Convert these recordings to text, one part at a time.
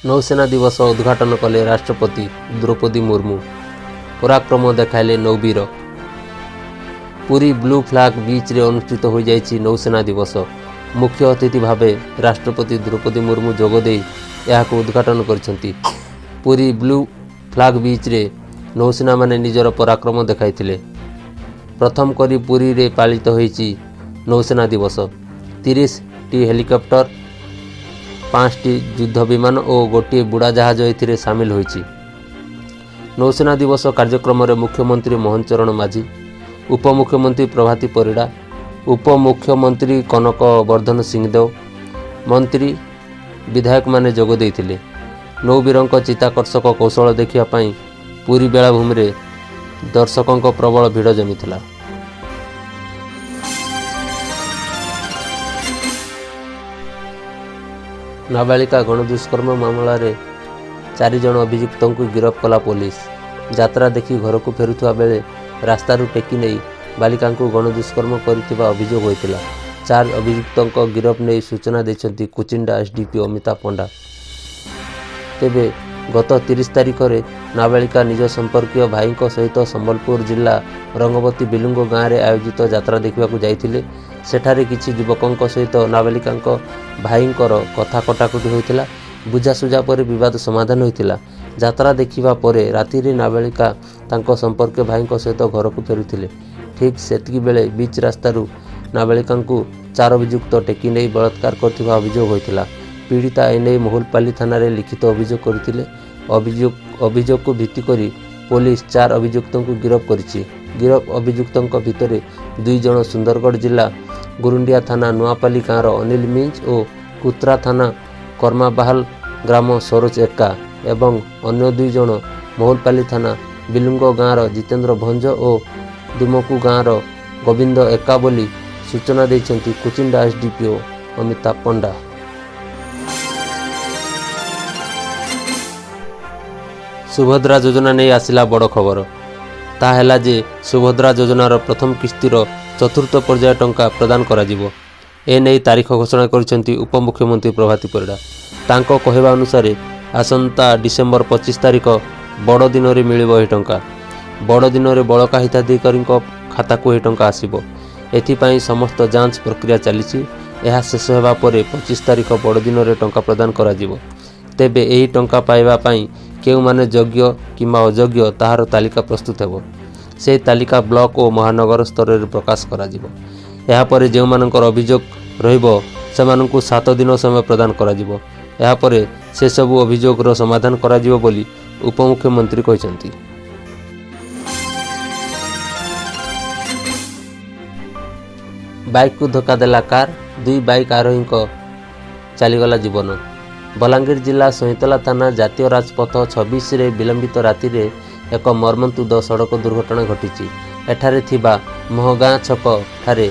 ନୌସେନା ଦିବସ ଉଦ୍ଘାଟନ କଲେ ରାଷ୍ଟ୍ରପତି ଦ୍ରୌପଦୀ ମୁର୍ମୁ। ପରାକ୍ରମ ଦେଖାଇଲେ ନୌବୀର। ପୁରୀ ବ୍ଲୁ ଫ୍ଲାଗ ବିଚ୍ରେ ଅନୁଷ୍ଠିତ ହୋଇଯାଇଛି ନୌସେନା ଦିବସ। ମୁଖ୍ୟ ଅତିଥି ଭାବେ ରାଷ୍ଟ୍ରପତି ଦ୍ରୌପଦୀ ମୁର୍ମୁ ଯୋଗଦେଇ ଏହାକୁ ଉଦ୍ଘାଟନ କରିଛନ୍ତି। ପୁରୀ ବ୍ଲୁ ଫ୍ଲାଗ ବିଚ୍ରେ ନୌସେନାମାନେ ନିଜର ପରାକ୍ରମ ଦେଖାଇଥିଲେ। ପ୍ରଥମ କରି ପୁରୀରେ ପାଳିତ ହୋଇଛି ନୌସେନା ଦିବସ। 30ଟି ହେଲିକପ୍ଟର, 5ଟି ଯୁଦ୍ଧ ବିମାନ ଓ ଗୋଟିଏ ବୁଡ଼ାଜାହାଜ ଏଥିରେ ସାମିଲ ହୋଇଛି। ନୌସେନା ଦିବସ କାର୍ଯ୍ୟକ୍ରମରେ ମୁଖ୍ୟମନ୍ତ୍ରୀ ମୋହନ ଚରଣ ମାଝୀ, ଉପମୁଖ୍ୟମନ୍ତ୍ରୀ ପ୍ରଭାତୀ ପରିଡ଼ା, ଉପମୁଖ୍ୟମନ୍ତ୍ରୀ କନକ ବର୍ଦ୍ଧନ ସିଂହଦେଓ, ମନ୍ତ୍ରୀ, ବିଧାୟକମାନେ ଯୋଗ ଦେଇଥିଲେ। ନୌବୀରଙ୍କ ଚିତ୍ତାକର୍ଷକ କୌଶଳ ଦେଖିବା ପାଇଁ ପୁରୀ ବେଳାଭୂମିରେ ଦର୍ଶକଙ୍କ ପ୍ରବଳ ଭିଡ଼ ଜମିଥିଲା। ନାବାଳିକା ଗଣଦୁଷ୍କର୍ମ ମାମଲାରେ 4 ଜଣ ଅଭିଯୁକ୍ତଙ୍କୁ ଗିରଫ କଲା ପୋଲିସ। ଯାତ୍ରା ଦେଖି ଘରକୁ ଫେରୁଥିବା ବେଳେ ରାସ୍ତାରୁ ଟେକି ନେଇ ବାଳିକାଙ୍କୁ ଗଣଦୁଷ୍କର୍ମ କରିଥିବା ଅଭିଯୋଗ ହୋଇଥିଲା। 4 ଅଭିଯୁକ୍ତଙ୍କ ଗିରଫ ନେଇ ସୂଚନା ଦେଇଛନ୍ତି କୁଚିଣ୍ଡା ଏସ୍ଡିପିଓ ଅମିତା ପଣ୍ଡା। ତେବେ ଗତ 30 ତାରିଖରେ ନାବାଳିକା ନିଜ ସମ୍ପର୍କୀୟ ଭାଇଙ୍କ ସହିତ ସମ୍ବଲପୁର ଜିଲ୍ଲା ରଙ୍ଗବତୀ ବିଲୁଙ୍ଗ ଗାଁରେ ଆୟୋଜିତ ଯାତ୍ରା ଦେଖିବାକୁ ଯାଇଥିଲେ। ସେଠାରେ କିଛି ଯୁବକଙ୍କ ସହିତ ନାବାଳିକାଙ୍କ ଭାଇଙ୍କର କଥା କଟାକଟି ହୋଇଥିଲା। ବୁଝାସୁଝା ପରେ ବିବାଦ ସମାଧାନ ହୋଇଥିଲା। ଯାତ୍ରା ଦେଖିବା ପରେ ରାତିରେ ନାବାଳିକା ତାଙ୍କ ସମ୍ପର୍କୀୟ ଭାଇଙ୍କ ସହିତ ଘରକୁ ଫେରୁଥିଲେ। ଠିକ୍ ସେତିକି ବେଳେ ବିଚ୍ ରାସ୍ତାରୁ ନାବାଳିକାଙ୍କୁ 4 ଅଭିଯୁକ୍ତ ଟେକି ନେଇ ବଳାତ୍କାର କରିଥିବା ଅଭିଯୋଗ ହୋଇଥିଲା। ପୀଡ଼ିତା ଏନେଇ ମହୁଲପାଲି ଥାନାରେ ଲିଖିତ ଅଭିଯୋଗ କରିଥିଲେ। ଅଭିଯୋଗକୁ ଭିତ୍ତି କରି ପୋଲିସ 4 ଅଭିଯୁକ୍ତଙ୍କୁ ଗିରଫ କରିଛି। ଗିରଫ ଅଭିଯୁକ୍ତଙ୍କ ଭିତରେ 2 ଜଣ ସୁନ୍ଦରଗଡ଼ ଜିଲ୍ଲା ଗୁରୁଣ୍ଡିଆ ଥାନା ନୂଆପାଲି ଗାଁର ଅନିଲ ମିଞ୍ଜ ଓ କୁତ୍ରା ଥାନା କର୍ମାବାହାଲ ଗ୍ରାମ ସରୋଜ ଏକ୍କା ଏବଂ ଅନ୍ୟ 2 ଜଣ ମହୁଲପାଲି ଥାନା ବିଲୁଙ୍ଗ ଗାଁର ଜିତେନ୍ଦ୍ର ଭଞ୍ଜ ଓ ଦୁମକୁ ଗାଁର ଗୋବିନ୍ଦ ଏକ୍କା ବୋଲି ସୂଚନା ଦେଇଛନ୍ତି କୁଚିଣ୍ଡା ଏସ୍ଡିପିଓ ଅମିତା ପଣ୍ଡା। ସୁଭଦ୍ରା ଯୋଜନା ନେଇ ଆସିଲା ବଡ଼ ଖବର। ତାହା ହେଲା ଯେ ସୁଭଦ୍ରା ଯୋଜନାର ପ୍ରଥମ କିସ୍ତିର ଚତୁର୍ଥ ପର୍ଯ୍ୟାୟ ଟଙ୍କା ପ୍ରଦାନ କରାଯିବ। ଏନେଇ ତାରିଖ ଘୋଷଣା କରିଛନ୍ତି ଉପମୁଖ୍ୟମନ୍ତ୍ରୀ ପ୍ରଭାତୀ ପରିଡ଼ା। ତାଙ୍କ କହିବା ଅନୁସାରେ ଆସନ୍ତା ଡିସେମ୍ବର 25 ତାରିଖ ବଡ଼ଦିନରେ ମିଳିବ ଏହି ଟଙ୍କା। ବଡ଼ଦିନରେ ବଳକା ହିତାଧିକାରୀଙ୍କ ଖାତାକୁ ଏହି ଟଙ୍କା ଆସିବ। ଏଥିପାଇଁ ସମସ୍ତ ଯାଞ୍ଚ ପ୍ରକ୍ରିୟା ଚାଲିଛି। ଏହା ଶେଷ ହେବା ପରେ 25 ତାରିଖ ବଡ଼ଦିନରେ ଟଙ୍କା ପ୍ରଦାନ କରାଯିବ। ତେବେ ଏହି ଟଙ୍କା ପାଇବା ପାଇଁ କେଉଁମାନେ ଯୋଗ୍ୟ କିମ୍ବା ଅଯୋଗ୍ୟ ତାହାର ତାଲିକା ପ୍ରସ୍ତୁତ ହେବ। ସେହି ତାଲିକା ବ୍ଲକ ଓ ମହାନଗର ସ୍ତରରେ ପ୍ରକାଶ କରାଯିବ। ଏହାପରେ ଯେଉଁମାନଙ୍କର ଅଭିଯୋଗ ରହିବ ସେମାନଙ୍କୁ 7 ଦିନ ସମୟ ପ୍ରଦାନ କରାଯିବ। ଏହାପରେ ସେସବୁ ଅଭିଯୋଗର ସମାଧାନ କରାଯିବ ବୋଲି ଉପମୁଖ୍ୟମନ୍ତ୍ରୀ କହିଛନ୍ତି। ବାଇକ୍କୁ ଧକ୍କା ଦେଲା କାର୍, 2 ବାଇକ୍ ଆରୋହୀଙ୍କ ଚାଲିଗଲା ଜୀବନ। ବଲାଙ୍ଗୀର ଜିଲ୍ଲା ସଇଁତଲା ଥାନା ଜାତୀୟ ରାଜପଥ 26ରେ ବିଳମ୍ବିତ ରାତିରେ ଏକ ମର୍ମନ୍ତୁଦ ସଡ଼କ ଦୁର୍ଘଟଣା ଘଟିଛି। ଏଠାରେ ଥିବା ମହଗାଁ ଛକ ଠାରେ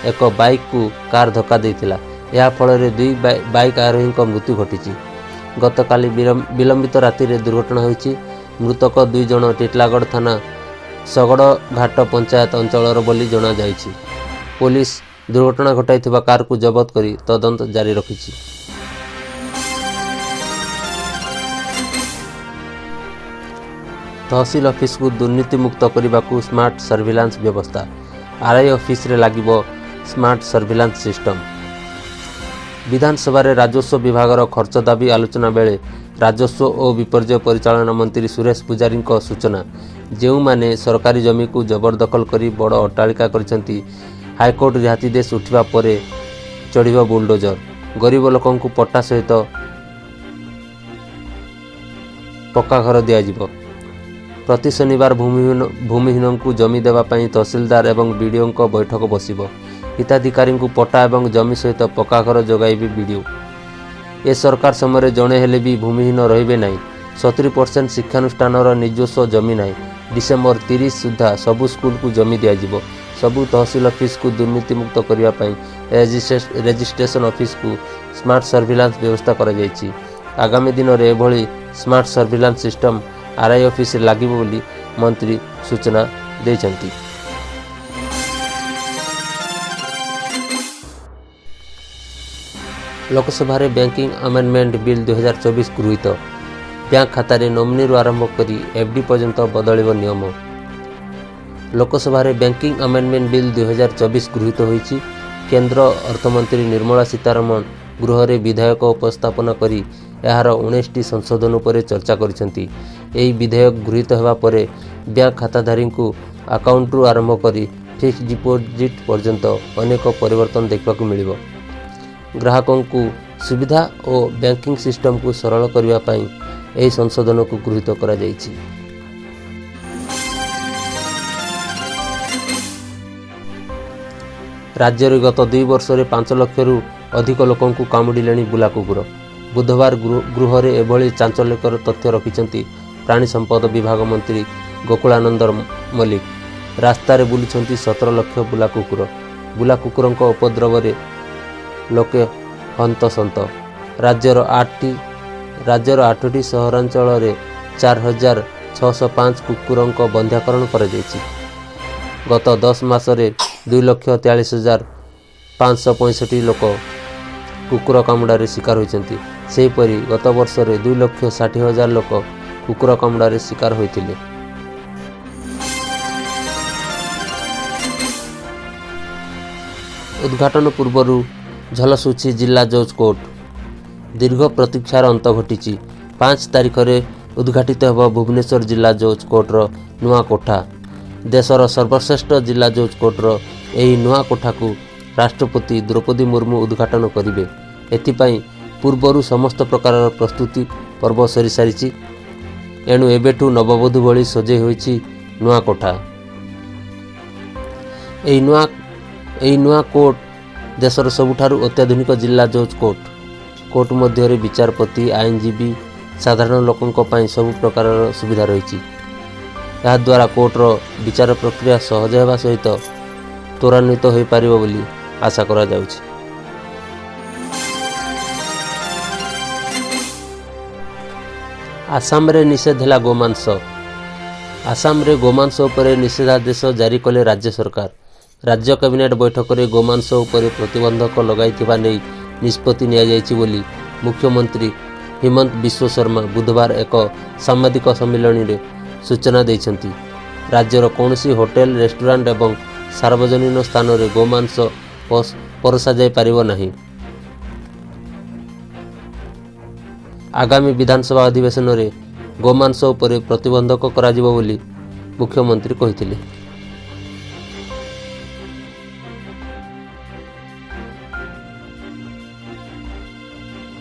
ଏକ ବାଇକ୍କୁ କାର୍ ଧକ୍କା ଦେଇଥିଲା। ଏହାଫଳରେ 2 ବାଇକ୍ ଆରୋହୀଙ୍କ ମୃତ୍ୟୁ ଘଟିଛି। ଗତକାଲି ବିଳମ୍ବିତ ରାତିରେ ଦୁର୍ଘଟଣା ହୋଇଛି। ମୃତକ 2 ଜଣ ଟିଟଲାଗଡ଼ ଥାନା ଶଗଡ଼ଘାଟ ପଞ୍ଚାୟତ ଅଞ୍ଚଳର ବୋଲି ଜଣାଯାଇଛି। ପୋଲିସ ଦୁର୍ଘଟଣା ଘଟାଇଥିବା କାରକୁ ଜବତ କରି ତଦନ୍ତ ଜାରି ରଖିଛି। ତହସିଲ ଅଫିସକୁ ଦୁର୍ନୀତିମୁକ୍ତ କରିବାକୁ ସ୍ମାର୍ଟ ସର୍ଭିଲାନ୍ସ ବ୍ୟବସ୍ଥା। ଆର୍ଆଇ ଅଫିସରେ ଲାଗିବ ସ୍ମାର୍ଟ ସର୍ଭିଲାନ୍ସ ସିଷ୍ଟମ। ବିଧାନସଭାରେ ରାଜସ୍ୱ ବିଭାଗର ଖର୍ଚ୍ଚ ଦାବି ଆଲୋଚନା ବେଳେ ରାଜସ୍ୱ ଓ ବିପର୍ଯ୍ୟୟ ପରିଚାଳନା ମନ୍ତ୍ରୀ ସୁରେଶ ପୂଜାରୀଙ୍କ ସୂଚନା, ଯେଉଁମାନେ ସରକାରୀ ଜମିକୁ ଜବରଦଖଲ କରି ବଡ଼ ଅଟ୍ଟାଳିକା କରିଛନ୍ତି, ହାଇକୋର୍ଟ ରିହାତିଦେଶ ଉଠିବା ପରେ ଚଢ଼ିବ ବୁଲଡୋଜର। ଗରିବ ଲୋକଙ୍କୁ ପଟ୍ଟା ସହିତ ପକ୍କା ଘର ଦିଆଯିବ। ପ୍ରତି ଶନିବାର ଭୂମିହୀନଙ୍କୁ ଜମି ଦେବା ପାଇଁ ତହସିଲଦାର ଏବଂ ବିଡ଼ିଓଙ୍କ ବୈଠକ ବସିବ। ହିତାଧିକାରୀଙ୍କୁ ପଟ୍ଟା ଏବଂ ଜମି ସହିତ ପକ୍କା ଘର ଯୋଗାଇବେ ବିଡ଼ିଓ। ଏ ସରକାର ସମୟରେ ଜଣେ ହେଲେ ବି ଭୂମିହୀନ ରହିବେ ନାହିଁ। 70% ଶିକ୍ଷାନୁଷ୍ଠାନର ନିଜସ୍ୱ ଜମି ନାହିଁ। ଡିସେମ୍ବର 30 ସୁଦ୍ଧା ସବୁ ସ୍କୁଲକୁ ଜମି ଦିଆଯିବ। ସବୁ ତହସିଲ ଅଫିସକୁ ଦୁର୍ନୀତିମୁକ୍ତ କରିବା ପାଇଁ ରେଜିଷ୍ଟ୍ରେସନ ଅଫିସକୁ ସ୍ମାର୍ଟ ସର୍ଭିଲାନ୍ସ ବ୍ୟବସ୍ଥା କରାଯାଇଛି। ଆଗାମୀ ଦିନରେ ଏଭଳି ସ୍ମାର୍ଟ ସର୍ଭିଲାନ୍ସ ସିଷ୍ଟମ ଆର୍ଆଇ ଅଫିସରେ ଲାଗିବ ବୋଲି ମନ୍ତ୍ରୀ ସୂଚନା ଦେଇଛନ୍ତି। ଲୋକସଭାରେ ବ୍ୟାଙ୍କିଂ ଆମେଣ୍ଡମେଣ୍ଟ ବିଲ୍ 2024 ଗୃହୀତ। ବ୍ୟାଙ୍କ ଖାତାରେ ନୋମିନିରୁ ଆରମ୍ଭ କରି ଏଫ୍ଡି ପର୍ଯ୍ୟନ୍ତ ବଦଳିବ ନିୟମ। ଲୋକସଭାରେ ବ୍ୟାଙ୍କିଂ ଆମେଣ୍ଡମେଣ୍ଟ ବିଲ୍ 2024 ଗୃହୀତ ହୋଇଛି। କେନ୍ଦ୍ର ଅର୍ଥମନ୍ତ୍ରୀ ନିର୍ମଳା ସୀତାରମଣ ଗୃହରେ ବିଧେୟକ ଉପସ୍ଥାପନା କରି ଏହାର 19ଟି ସଂଶୋଧନ ଉପରେ ଚର୍ଚ୍ଚା କରିଛନ୍ତି। ଏହି ବିଧେୟକ ଗୃହୀତ ହେବା ପରେ ବ୍ୟାଙ୍କ ଖାତାଧାରୀଙ୍କୁ ଆକାଉଣ୍ଟରୁ ଆରମ୍ଭ କରି ଫିକ୍ସଡ ଡିପୋଜିଟ୍ ପର୍ଯ୍ୟନ୍ତ ଅନେକ ପରିବର୍ତ୍ତନ ଦେଖିବାକୁ ମିଳିବ। ଗ୍ରାହକଙ୍କୁ ସୁବିଧା ଓ ବ୍ୟାଙ୍କିଂ ସିଷ୍ଟମକୁ ସରଳ କରିବା ପାଇଁ ଏହି ସଂଶୋଧନକୁ ଗୃହୀତ କରାଯାଇଛି। ରାଜ୍ୟରେ ଗତ 2 ବର୍ଷରେ 5 ଲକ୍ଷରୁ ଅଧିକ ଲୋକଙ୍କୁ କାମୁଡ଼ିଲେଣି ବୁଲା କୁକୁର। ବୁଧବାର ଗୃହରେ ଏଭଳି ଚାଞ୍ଚଲ୍ୟକର ତଥ୍ୟ ରଖିଛନ୍ତି ପ୍ରାଣୀ ସମ୍ପଦ ବିଭାଗ ମନ୍ତ୍ରୀ ଗୋକୁଳାନନ୍ଦ ମଲ୍ଲିକ। ରାସ୍ତାରେ ବୁଲୁଛନ୍ତି 17 ଲକ୍ଷ ବୁଲା କୁକୁର। ବୁଲା କୁକୁରଙ୍କ ଉପଦ୍ରବରେ ଲୋକେ ହନ୍ତସନ୍ତ। ରାଜ୍ୟର 8ଟି ସହରାଞ୍ଚଳରେ 4605 କୁକୁରଙ୍କ ବନ୍ଧ୍ୟାକରଣ କରାଯାଇଛି। ଗତ 10 ମାସରେ 2,43,565 ଲୋକ କୁକୁର କାମୁଡ଼ାରେ ଶିକାର ହୋଇଛନ୍ତି। ସେହିପରି ଗତ ବର୍ଷରେ 2,60,000 ଲୋକ କୁକୁର କାମୁଡ଼ାରେ ଶିକାର ହୋଇଥିଲେ। ଉଦ୍ଘାଟନ ପୂର୍ବରୁ ଝଲସୁଛି ଜିଲ୍ଲା ଜଜ୍ କୋର୍ଟ। ଦୀର୍ଘ ପ୍ରତୀକ୍ଷାର ଅନ୍ତ ଘଟିଛି। 5 ତାରିଖରେ ଉଦ୍ଘାଟିତ ହେବ ଭୁବନେଶ୍ୱର ଜିଲ୍ଲା ଜଜ୍ କୋର୍ଟର ନୂଆ କୋଠା। ଦେଶର ସର୍ବଶ୍ରେଷ୍ଠ ଜିଲ୍ଲା ଜଜ୍ କୋର୍ଟର ଏହି ନୂଆ କୋଠାକୁ ରାଷ୍ଟ୍ରପତି ଦ୍ରୌପଦୀ ମୁର୍ମୁ ଉଦ୍ଘାଟନ କରିବେ। ଏଥିପାଇଁ ପୂର୍ବରୁ ସମସ୍ତ ପ୍ରକାରର ପ୍ରସ୍ତୁତି ପର୍ବ ସରିସାରିଛି। ଏଣୁ ଏବେଠୁ ନବବଧୂ ଭଳି ସଜେଇ ହୋଇଛି ନୂଆ କୋଠା। ଏହି ନୂଆ କୋର୍ଟ ଦେଶର ସବୁଠାରୁ ଅତ୍ୟାଧୁନିକ ଜିଲ୍ଲା ଜଜ୍ କୋର୍ଟ। କୋର୍ଟ ମଧ୍ୟରେ ବିଚାରପତି, ଆଇନଜୀବୀ, ସାଧାରଣ ଲୋକଙ୍କ ପାଇଁ ସବୁ ପ୍ରକାରର ସୁବିଧା ରହିଛି। ଏହାଦ୍ୱାରା କୋର୍ଟର ବିଚାର ପ୍ରକ୍ରିୟା ସହଜ ହେବା ସହିତ ତ୍ୱରାନ୍ୱିତ ହୋଇପାରିବ ବୋଲି ଆଶା କରାଯାଉଛି। ଆସାମରେ ନିଷେଧ ହେଲା ଗୋମାଂସ। ଆସାମରେ ଗୋମାଂସ ଉପରେ ନିଷେଧାଦେଶ ଜାରି କଲେ ରାଜ୍ୟ ସରକାର। ରାଜ୍ୟ କ୍ୟାବିନେଟ୍ ବୈଠକରେ ଗୋମାଂସ ଉପରେ ପ୍ରତିବନ୍ଧକ ଲଗାଇଥିବା ନେଇ ନିଷ୍ପତ୍ତି ନିଆଯାଇଛି ବୋଲି ମୁଖ୍ୟମନ୍ତ୍ରୀ ହିମନ୍ତ ବିଶ୍ୱ ଶର୍ମା ବୁଧବାର ଏକ ସାମ୍ବାଦିକ ସମ୍ମିଳନୀରେ ସୂଚନା ଦେଇଛନ୍ତି। ରାଜ୍ୟର କୌଣସି ହୋଟେଲ, ରେଷ୍ଟୁରାଣ୍ଟ ଏବଂ ସାର୍ବଜନୀନ ସ୍ଥାନରେ ଗୋମାଂସ ପରସାଯାଇପାରିବ ନାହିଁ। ଆଗାମୀ ବିଧାନସଭା ଅଧିବେଶନରେ ଗୋମାଂସ ଉପରେ ପ୍ରତିବନ୍ଧକ କରାଯିବ ବୋଲି ମୁଖ୍ୟମନ୍ତ୍ରୀ କହିଥିଲେ।